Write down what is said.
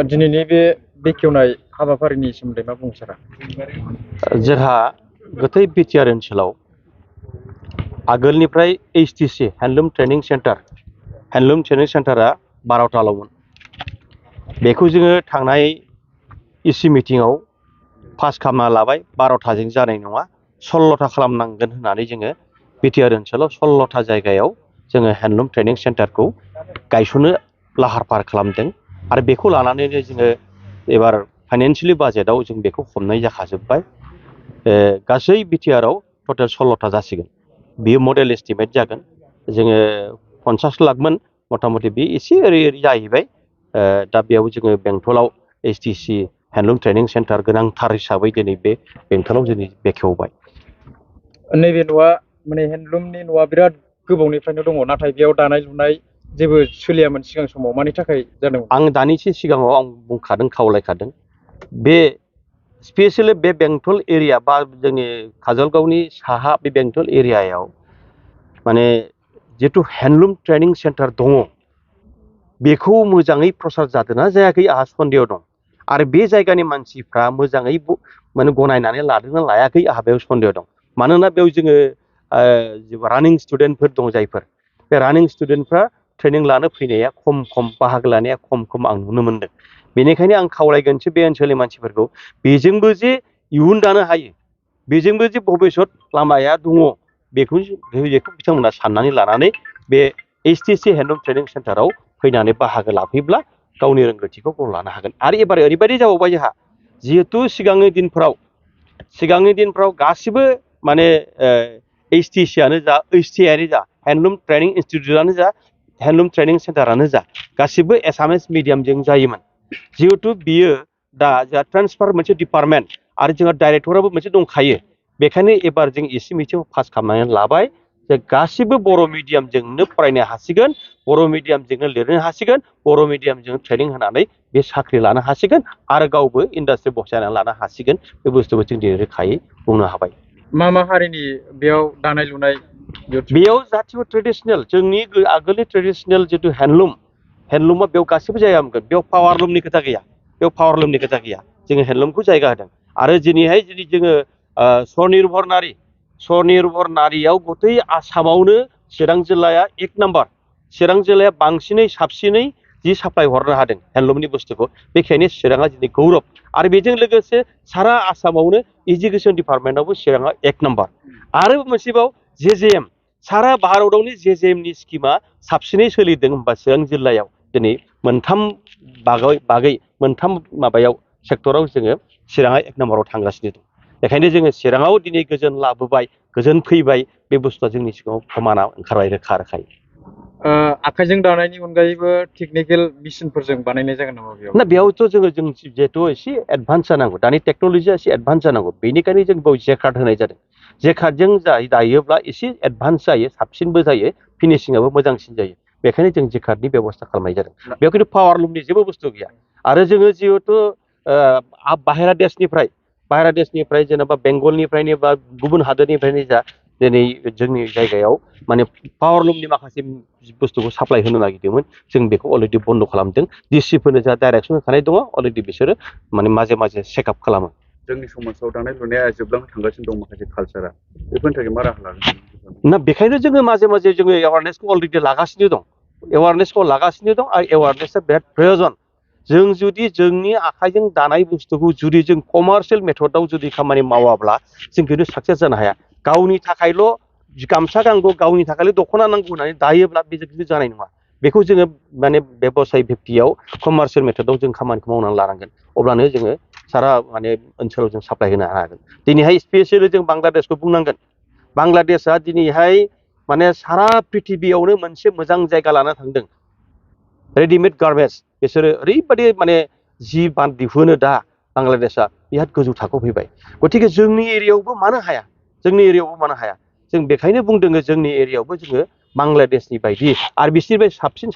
दिनैनि बे बेखेवनाय हाबाफारिनि सोमोन्दै मा बुंनो सारा? जोंहा गोथै बिटिआर ओनसोलाव आगोलनिफ्राय HTC हेन्डलुम ट्रेनिं सेन्टारा 12थाल'मोन। बेखौ जोङो थांनाय इसि मिटिंआव पास खालामना लाबाय 12थाजों जानाय नङा 16था खालामनांगोन होननानै जोङो बिटिआर ओनसोलाव 16था जायगायाव जोङो हेन्डलुम ट्रेनिं सेन्टारखौ गायसननो लाहार फाहार खालामदों आरो बेखौ लानानैनो जोङो एबार फाइनान्सियेलि बाजेटआव जों बेखौ हमनाय जाखाजोब्बाय। गासै बिटिआरआव टटेल 16था जासिगोन। बियो मडेल एस्टिमेट जागोन। जोङो 50 लाखमोन मथा मथि बे एसे ओरै जाहैबाय। दा बेयाव जोङो बेंटलाव HTC हेन्डलुम ट्रेनिं सेन्टार गोनांथार हिसाबै दिनै बे बेंटलाव दिनै बेखेवबाय। नैबे न'आ माने हेन्डलुमनि न'आ बिराद गोबावनिफ्रायनो दङ, नाथाय बेयाव दानाय लुनाय जेबो सोलियामोन सिगां समाव, मानि थाखाय जादोंमोन? आं दानिसो सिगाङाव आं बुंखादों, खावलायखादों। बे स्पेसियेलि बे बेंटल एरिया बा जोंनि काजलगावनि साहा बे बेंटल एरियायाव माने जिथु हेन्डलुम ट्रेनिं सेन्टार दङ बेखौ मोजाङै प्रसार जादोंना जायाखै आंहा सन्देह दं। आरो बे जायगानि मानसिफ्रा मोजाङै माने गनायनानै लादोंना लायाखै आंहा बेयाव सन्देह दं। मानोना बेयाव जोङो रानिं स्टुडेन्टफोर दं, जायफोर बे रानिं स्टुडेन्टफ्रा ट्रेनिं लानो फैनाया खम बाहागो लानाया खम आं नुनो मोनदों। बेनिखायनो आं खावलायगोनसो बे ओनसोलनि मानसिफोरखौ, बेजोंबो जे इयुन दानो हायो, बेजोंबो जे भबिसत लामाया दङ, बेखौ बिथांमोना साननानै लानानै बे HTC हेन्डलुम ट्रेनिं सेन्टाराव फैनानै बाहागो लाफैब्ला गावनि रोंगौथिखौ गाव लानो हागोन। आरो एबार ओरैबायदि जाबावबाय जोंहा, जिहेथु सिगांनि दिनफ्राव गासिबो माने HTCआनो जा हेन्डलुम ट्रेनिं इनस्टिटिउटआनो जा हेन्डलुम ट्रेनिं सेन्टारानो जा गासिबो एसामिस मिडियामजों जायोमोन। जिहेथु बियो दा जोंहा ट्रेन्सफार मोनसे डिपार्टमेन्ट आरो जोंहा डाइरेक्टराबो मोनसे दंखायो। बेखायनो एबार जों एसे मिथिं पास खालामनानै लाबाय जे गासिबो बर' मिडियामजोंनो फरायनो हासिगोन, बर' मिडियामजोंनो लिरनो हासिगोन, बर' मिडियामजों ट्रेनिं होनानै बे साख्रि लानो हासिगोन आरो गावबो इन्डास्ट्रि बसायनानै लानो हासिगोन। बे बुस्थुखौ जों दिनै रोखायै बुंनो हाबाय। मा हारिनि बेयाव दानाय लुनाय? बेयाव जाथिय ट्रेडिसनेल, जोंनि आगोलनि ट्रेडिसनेल जिथु हेन्डलुमा बेयाव गासिबो जायगा मोनगोन। बेयाव पावारलुमनि खोथा गैया, जोङो हेन्डलुमखौ जायगा होदों। आरो दिनैहाय जुदि जोङो स्वनिर्भर नारियाव गथै आसामावनो चिरां जिल्लाया 1 नाम्बार, चिरां जिल्लाया बांसिनै साबसिनै जि साप्लाय हरनो हादों हेन्डलुमनि बुस्थुखौ। बेखायनो चिराङा दिनै गौरब। आरो बेजों लोगोसे सारा आसामावनो इडुकेसन डिपार्टमेन्टआवबो चिराङा 1 नाम्बार। आरो मोनसेबाव JJM, सारा भारतआवनो JJMनि स्किमा साबसिनै सोलिदों होनबा चिरां जिल्लायाव दिनै मोनथाम माबायाव सेक्टराव जोङो चिराङा 1 नाम्बाराव थांगासिनो दं। बेखायनो जोङो चिराङाव दिनै गोजोन लाबोबाय, गोजोन फैबाय। बे बुस्थुआ जोंनि सिगाङाव प्रमाना ओंखारबाय रोखायै। आखाइजों दानायनि अनगायैबो टेकनिकेल मेसिनफोरजों बानायनाय जागोन नामा बेयाव? ना, बेयावथ' जों जिहेथु एसे एडभान्स जानांगौ, दानि टेक्न'लजिया एसे एडभान्स जानांगौ। बेनिखायनो जों बेयाव जेकार्ड होनाय जादों। जेकार्डजों दायोब्ला एसे एडभान्स जायो, साबसिनबो जायो, फिनिशिंआबो मोजांसिन जायो। बेखायनो जों जेकार्डनि बेब'स्था खालामनाय जादों। बेयाव खिन्थु पावारलुमनि जेबो बुस्थु गैया। आरो जोङो जिहेथु बाहेरा देशनिफ्राय जेनेबा बेंगलनिफ्रायनो बा गुबुन हादोरनिफ्रायनो जा दिनै जोंनि जायगायाव माने पावारलुमनि माखासे बुस्थुखौ साप्लाय होनो नागिरदोंमोन। जों बेखौ अलरेडि बन्द' खालामदों। डिसिफोरनो जा डाइरेक्सन होखानाय दङ, अलरेडि बिसोरो माने माजे चेकआप खालामो। जोंनि समाजाव दानाय लुनाया जोबलांनो थांगासिनो दं, माखासे कालसारा, बेफोरनि थाखाय मा राहा लागोन? ना, बेखायनो जोङो माजे जोङो एवारनेसखौ अलरेडि लागासिनो दं। आरो एवारनेसआ बिराद प्रयजन। जों जुदि जोंनि आखाइजों दानाय बुस्थुखौ जुदि जों कमार्शियेल मेथडआव जुदि खामानि मावाब्ला जों खिन्थु साक्सेस जानो हाया। गावनि थाखायल' गामसा गांगौ, गावनि थाखायल' दख'ना नांगौ होननानै दायोब्ला बे खिन्थु जानाय नङा। बेखौ जोङो माने बेबसाय भित्तियाव कमार्शियेल मेथडआव जों खामानिखौ मावनानै लानांगोन। अब्लानो जोङो सारा माने ओनसोलाव जों साप्लाय होनो हागोन। दिनैहाय स्पेसियेलि जों बांलादेशखौ बुंनांगोन। बांलादेशआ दिनैहाय माने सारा प्रिथिबियावनो मोनसे मोजां जायगा लाना थांदों। रेडिमेड गार्मेन्ट्स, बिसोरो ओरैबायदि माने जि दिहुनो दा बांलादेशआ बिराद गोजौ थाखोआव फैबाय। गतिके जोंनि एरियायावबो मानो हाया? जों बेखायनो बुंदों जोंनि एरियायावबो जोङो बांलादेशनि बायदि आरो बिसोरनिफ्राय साबसिन